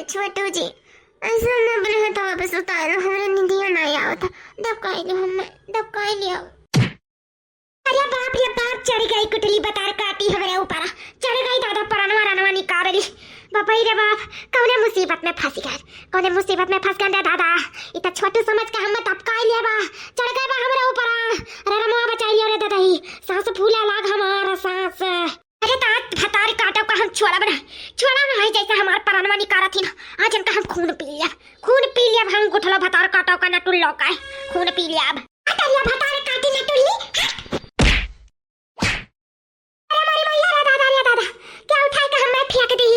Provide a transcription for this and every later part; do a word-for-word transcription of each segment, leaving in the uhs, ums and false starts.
छोटू जी, ऐसा न अपने हथवा पे सुताए रहो, हमरे निंदिया ना आवत। दबकाई दो हमें, दबकाई लियो। अरे बाप रे बाप, चढ़ गई कुटली भतार काटी हमरे ऊपर। चढ़ गई दादा, परनवा रनवा निकाल ली। बाप रे बाप, कौने मुसीबत में फंस गए, कौने मुसीबत में फंस गए दादा। इ त छोटू समझ के हमें दबकाई लिया बा, चढ़ गए बा हमरे ऊपर। अरे रमवा बचाई लियो रे दादा, ही सास फूला लाग हमार सास। अरे तात भतार काटो का हम छोड़ब ना, छोड़ब ना, है जैसे हमार परनवा निकारत ही ना, आज इनका हम खून पी लिया, खून पी लिया, हम गुठलो भतार काटो का नटुल्लो का, खून पी लिया अब। अतरिया भतार काटी नटुल्ली, हट। अरे मोरी मैया रे दादा रे दादा, क्या उठाए के हमें फेंक दी?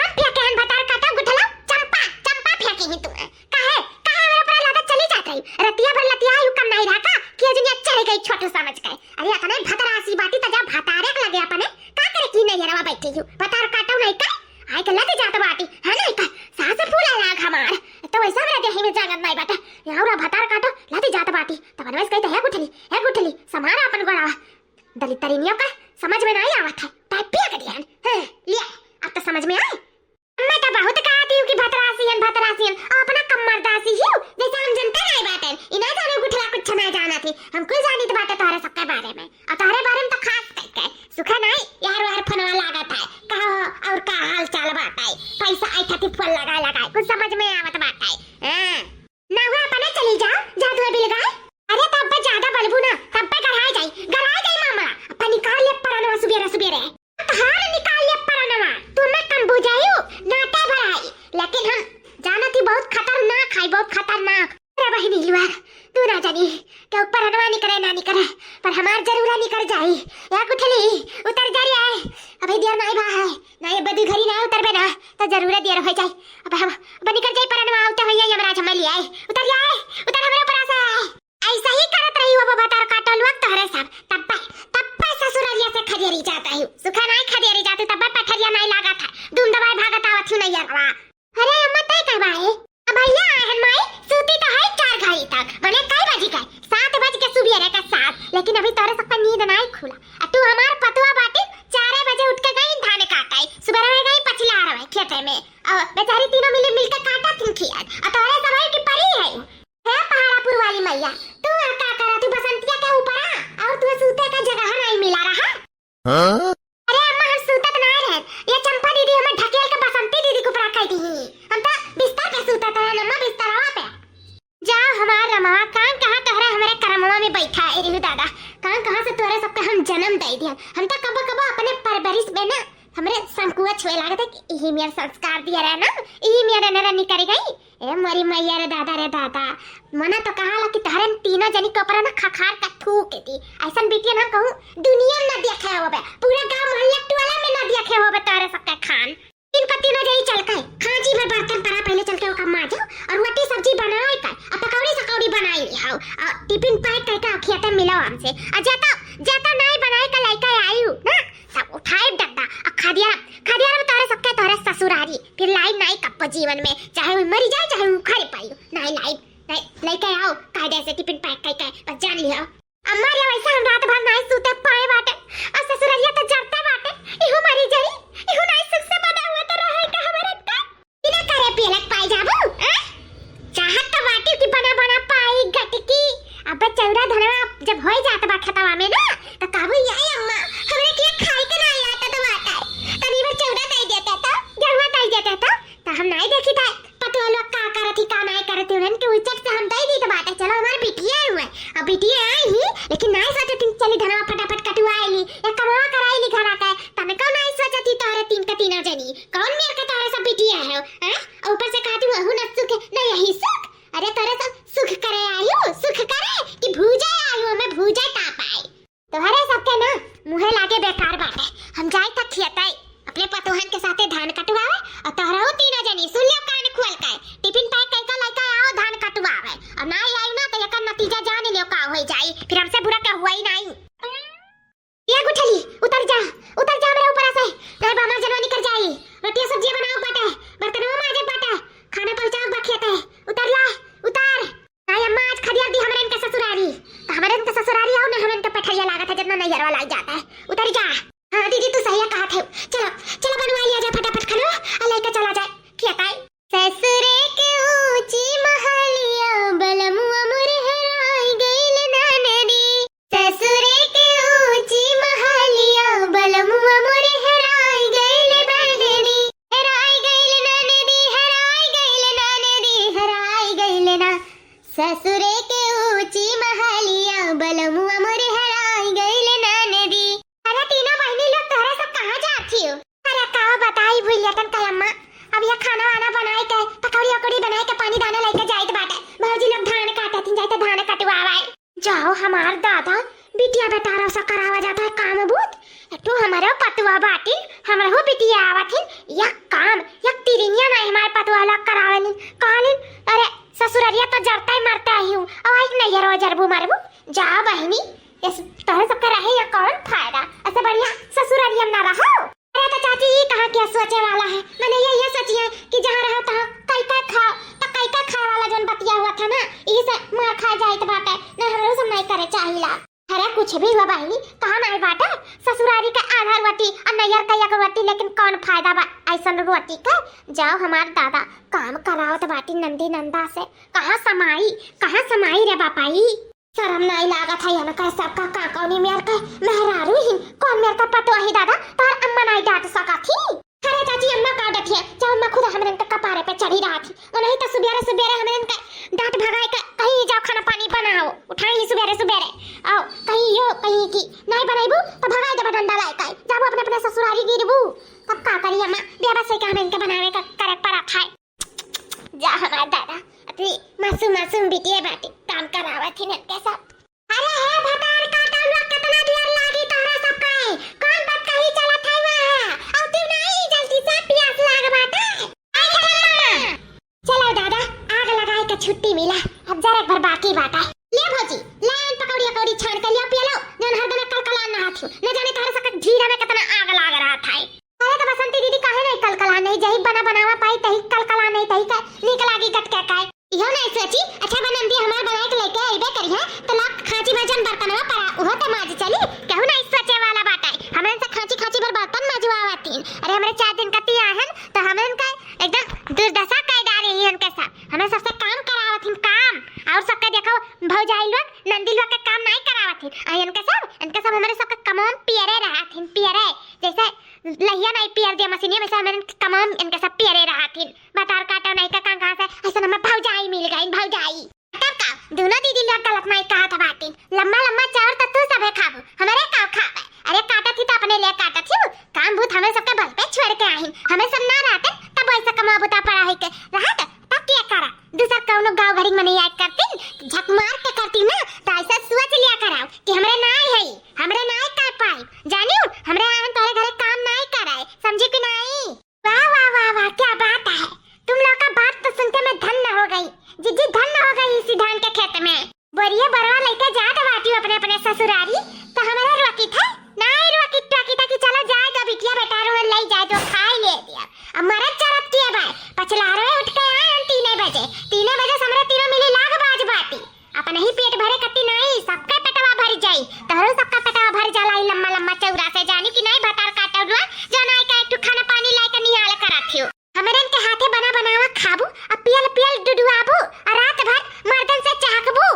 हम फेंके हन भतार काटो गुठलो, चंपा, चंपा फेंकी ही तू। काहे, काहे हमरे ऊपर लादत चली जात रही? रतिया भर लतिया यू कम नहीं रहा का? कि अजनिया चढ़ गई छोटू समझ के। अरे अतने भतरासी बाटी त जा भतारे के लगे अपने, का करे की नहीं रवा बैठी यू? भतार काटो नहीं का? आए के लद जात बाटी, है नहीं का? सास फूला लाग हमार। तो वैसा हमरा देही में जागत नहीं बाटा। यहाँ उरा भतार काटो, लद जात बाटी। तब अनवैस कही त है गुठली, है गुठली, समारा अपन गोड़ावा। दलितरिनियों का समझ में नहीं आवत है। टाइप पिया के दिहन। हाँ, लिया, अब तो समझ में आए। मैं तो बहुत कहती हूँ कि भतरासियन, भतरासियन, और अपना कम मर्दासी ही हूँ, जैसे हम जनते नहीं बाटे। इन्हें जाने गुठला कुछ नहीं जाना थी, हम कुल जानी तो बाटे तोहरे सबके बारे में, और तोहरे बारे में तो खास करके। सुखा नहीं, यार वार फोनवा लागत है, कहो और का हाल चाल बाटे, पैसा आई था फोन लगा लगा, कुछ समझ में आवत बाटे। हाँ। नौहा अपने चली जाओ, जादू बिल गए। अरे तब पे ज्यादा बलबू ना, तब पे गढ़ाई जाई, गढ़ाई जाई मामा। अपन निकाल ले परनवा सुबेरे सुबेरे। तहार निकाल ले परनवा, तू मैं कम बुझायू, नाटे भराई। लेकिन हम जानत ही बहुत खतरनाक है, बहुत खतरनाक। अरे बहिनी लुआ, तू ना जानी, के ऊपर परनवा निकरे ना निकरे, पर हमार जरूर निकर जाई। या गुठली, उतर जा रे आए, अभी देर नहीं बा है। ना ये बदी घरी ना उतरबे ना, तो जरूर देर हो जाए। अब हम, अब निकल जाए परनवा, उतर हो जाए, यमराज हमें ले आए। उतर जाए, उतर हमरे ऊपर से। ऐसा ही करत रही हो बाबा, तार काटल वक्त तोहरे सब। तब पे, तब पे ससुररिया से खदेरी जात रही। सुखा नहीं खदेरी जाती, तब पे पठरिया नहीं लागा था। धूम दबाए भागत आवत हूँ नहीं यारवा। अरे अम्मा, तय कहवा है? अब भैया आए हैं माई, सूती तो है चार घड़ी तक। बने कई बजी गए? सात बज के सुबह रे का सात। लेकिन अभी तोहरे सबका नींद नहीं खुला। आ तू हमार पतुआ बाटी, चारे बजे उठ के गई धान काटे, सुबह रहे गई पछिला रहे खेते में। और बेचारी तीनों मिली मिलके काटा थिन खियात। और तोहरे सब है कि परी है। हे पहाड़ापुर वाली मैया, तू आ का करा? तू बसंतिया के ऊपर आ, और तू सूते का जगह नहीं मिला रहा। हाँ? अरे अम्मा, हम सूतत ना रहे, ये चंपा दीदी हमें ढकेल के बसंती दीदी के ऊपर रख दी। हम तो बिस्तर पे सूतत रहे अम्मा, बिस्तरवा पे। जाओ हमार रमवा, कान कहाँ तोहरा हमरे करमवा में बैठा है रिहु दादा, कान कहाँ से तोहरे सबके हम जन्म दे दिया। हम तो कबो कबो अपने परवरिश में ना हमरे संकुच हुए लागत है कि इही मेर संस्कार दिया रहे ना, इही मेर नरनी कर गई। ए मोरी मैया रे दादा रे दादा, मना तो कहाला कि तहरन तीनों जनी के ऊपर ना खखार का थूक दी। ऐसन बिटिया ना कहूँ दुनिया में ना देखे होबे, पूरा गांव मोहल्ला टोला में ना देखे होबे तोहरे सबके खान। इनका तीनों जनी चल के खांची भर बर्तन परा पहले चल के ओका माजो और रोटी सब्जी बनाए का, आ पकौड़ी सकौड़ी बनाई लियाओ, आ टिफिन पैक करके खेते मिलो हमसे। आ जाता, जाता नाई बनाए का लइका आयु ना, सब उठाए डड्डा, आ खदिया, खदिया में तोहरे सबके तोहरे ससुरारी, फिर लाई नाई कप्पो जीवन में, चाहे वो मरी जाए, चाहे वो उखड़ पाई, नाई लाई, नाई, लइका आओ, कायदे से टिफिन पैक करके, बस जान लियो। अम्मा रे, वैसे हम रात भर नाई सूते पाए बाटे, और ससुररिया तो जरते बाटे, इहू मरी जाई, इहू नाई सुख से बना हुआ तो रहे का हमारे का? बिना करे पियलक पाई जाबू, हैं? चाहत तो बाटी कि बना बना पाई गटकी, अबे चौरा धनवा जब होई जात बा खेतवा में ना, तो कहबू, "ये अम्मा, हमरे के खाए के ना आता तो बाटे, तनी भर चौरा दे देते तो, गेहुआ दे देते तो, तो हम नाई देखी था, पतोह लोग का तू हमरो पतुआ बाटिन, हमरहू बिटिया आवथिन, या काम, या तिरिनिया नाहीं हमार पतुआ ला करावेलिन, कहलिन, अरे ससुररिया तो जरता ही मरता ही हूँ, अब आई नैहर जरबू मरबू, जा बहिनी, इस तोहरे सबके रहे या कौन फायदा, ऐसे बढ़िया ससुररिया में ना रहो। अरे तो चाची, ई कहाँ के सोचे वाला है? मने ये, ये सोचिए कि जहाँ रहो तहाँ कई कई खाओ, तो कई कई खाए वाला जोन बतिया हुआ था ना, यही से मार खा जाइत बाटे, ना हमरो सब नहीं करे चाहिला। अरे कुछ भी हुआ बहिनी, कहाँ नहीं बाटे, ससुरारी का आधा रोटी और नैहर का एक रोटी, लेकिन कौन फायदा बा ऐसन रोटी का? जाओ हमार दादा काम करावत बाटी नंदी नंदा से, कहाँ समाई, कहाँ समाई रे बापाई। शरम नाई लागत है इनका सबका, का कौनी मेर का मेहरारू ही, कौन मेर का पतोही दादा, तोहर अम्मा नाई डांट सकत ही। अरे चाची, अम्मा का डटिया, जब अम्मा खुद हमरन के कपारे पे चढ़ी रहत ही, उन्हीं तो सुबेरे सुबेरे हमरन के डांट भगाए के कहीं जाओ खाना पानी बनाओ, उठाई ही सुबेरे सुबेरे, आओ कहीं यो कहीं की नाई बनाइबू तो भगाई देबा डंडा लाए के, जाबू अपने अपने ससुरारी गिरबू। तब का करी अम्मा, बेबस है के हमरन के बनावे का करे पड़त है। जा हमार दादा, अपनी मासूम मासूम बिटिया बाटे, काम करावत ही ननके सब। अरे हे भतार काटा हुआ, कितना देर लागी तोहरा सब का है? कौन बात कही चलत है वहाँ? अउती नहीं जल्दी से, प्यास लाग बाटे। आई चलो माँ। चलो दादा, आग लगाए के छुट्टी मिला, अब जरा एक बार बाकी बात है। ले भौजी, ले आइन पकौड़ी अकौड़ी छान के लिया पिया लो, जौन हर दिन कल कल आना हाथ न जाने तोहरे सबके जीरा में कितना आग लाग रहा था। अरे तो बसंती दीदी, काहे नहीं कलकला नहीं, जही बना बनावा पाई तही कलकला नहीं, तही का नीक लागी गटके काई। इहो नहीं सोची, अच्छा बा नंदी हमार बनाए के लेके अइबे करी है, तो लाग खांची भर जन बर्तनवा पड़ा, उहो तो माज चली, केहू नहीं सोचे वाला बाटे। हमरन से खांची खांची भर बर्तन मजवावतीन। अरे हमरे चार दिन का तिया है, तो हमरन का एकदम दुर्दशा कर डाले ही इनके साथ। हमें सबसे काम करावतीन, काम। और सबके देखो, भौजाई लोग, नंदी लोग के काम नहीं करावतीन। आ इनके सब, इनके सब हमरे सबके कमोन पियरे रहतीन, पियरे। जैसे लहिया नहीं पियर दिया मशीनिया में से, हमरे कमोन इनके सब पियरे रहतीन। बतार काटो नहीं का कहाँ से, ऐसा हमें भौजाई मिल गई, भौजाई। तब का, दोनों दीदी लोग गलत नहीं कहा था बातिन। लम्मा लम्मा चाउर तो तू सबे खाबू, हमरे का खाबे? अरे काटत ही तो अपने लिए काटत ही, काम भूत हमें सबके बल पे छोड़ के आहिन। हमें सब ना रहते तब ऐसा कमा बुता पड़ा है के रहत, तब क्या करा? दूसर कौनो गाँव भरी में नहीं आए करतीन, झक मार के करतीन ना, तो ऐसा सोच लिया कराओ कि हमरे नाई है, हमरे नाई कर पाए। जानियो, हमरे यहाँ तोरे घरे काम नाई कराए, समझी कि नाई? वाह, वाह, वाह, वाह, क्या बात है। तुम लोग का बात तो सुन के मैं धन्य हो गई। जीजी धन्य हो गई इसी धान के खेत में। बोरिया बरवा लेके जात बाटी अपने, अपने ससुरारी, तो हमारा रोकी था? नाई रोकी टोकी था कि चलो जाए दो बिटिया बेटा रो ले जाए दो खाए ले दिया। अब मरद चरत किए भाई, पछलारवे उठ के आए हम तीने बजे। तीने बजे से हमरे तीनों मिली लाग बाज बाटी। अपने ही पेट भरे कत्ती नाई, सबका पेटवा भर जाई। तोहरो सबका पेटवा भर जाला ई लम्मा लम्मा चौरा से, जानी कि नाई भतार काटौलुआ, जो नाई का एक ठो खाना पानी लाए के निहाल करत हियो। हमरन के हाथे बना बनावा खाबू, आ पियल पियल डुडुआबू, आ रात भर मर्दन से चहकबू।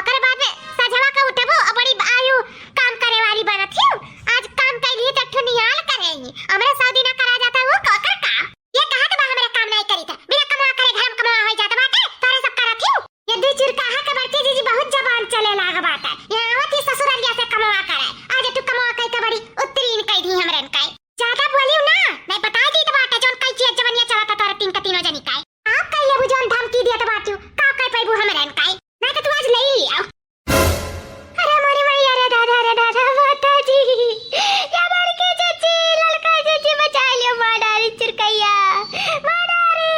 ओकर बाद में सझवा के उठबू, आ बड़ी आयु काम करे वाली बनत हियो। आज काम कैली तो एक ठो निहाल करे ही। हमरे सौ दिना करा जाता वो ओकर का? ये कहा के बा हमरा काम नहीं करी था? बिना कमवा करे घर में कमवा होई जात बाटे, तोरे सब करत हियो। ये दुई चुरकाहा के बड़की जीजी बहुत जबान चले लाग बाटे। यहाँ आवत ही ससुरलिया से कमवा करे। आज तू कमवा कई के बड़ी उत्तीर्ण कई दी हमरन काई। ज्यादा बोलियो ना, नहीं बता दी तो बाटे जोन कई चीज जवनिया चलत तारे तीन के तीनों जनी काई। आप कई लेबू जोन धमकी दियत बाटियो, का कई पैबू हमरन काई? नहीं तो तू आज ले ही आओ। अरे मोरी मैया रे दादा रे दादा माता जी, या बड़की जीजी, ललका जीजी बचा लियो, मार डारी चुरकैया, मार डारी।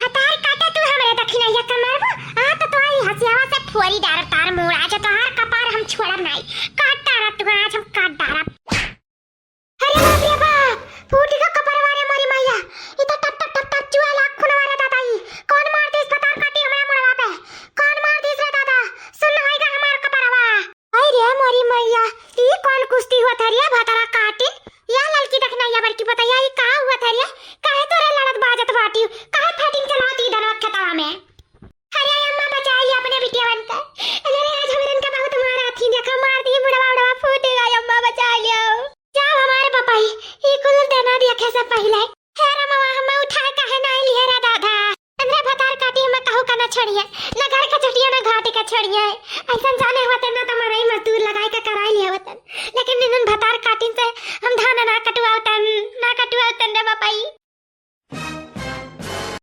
हतार काटे तू हमरे दखिनैया कमरबू, आ तो तोहरी हसियावा से फोरी डारब तार मूड़, आज तोहार कपार हम छोड़ब नाई, काट डारब तू, आज हम काट डारब। अरे बाप रे बाप, फूट गया कपरवा रे मोरी मैया, ई तो टप टप टप टप चुआ लाग खूनवा रे दादा, ई कौन मार दिस भतार काटी हमरा मुड़वा पे, कौन मार दिस रे दादा, सुन्न होइगा हमार कपरवा। आई रे मोरी मैया, ई कौन कुश्ती हुआ था रे भतारा काटी? या ललकी दखिनैया बड़की बतैया, ई का हुआ था रे? काहे तोरे लड़त बाजत बाटी? काहे fighting चलावती धनवा खेतवा में? अरे अम्मा बचा लिया अपने बिटियावन का। अरे आज हमरन का बहुत मारा थी, देखो मार दी बुढ़वा उड़वा फूट गया, अम्मा बचा लिया। जाओ हमारे पापा ही, ई कुल देना दिया कैसे पहले। हे रे मामा, हमें उठाए काहे ना लिए रे दादा? हमरे भतार काटी हमें कहू का ना छोड़िए, ना घर का छोड़िए, ना घाटी का छोड़िए। ऐसा जाने होते ना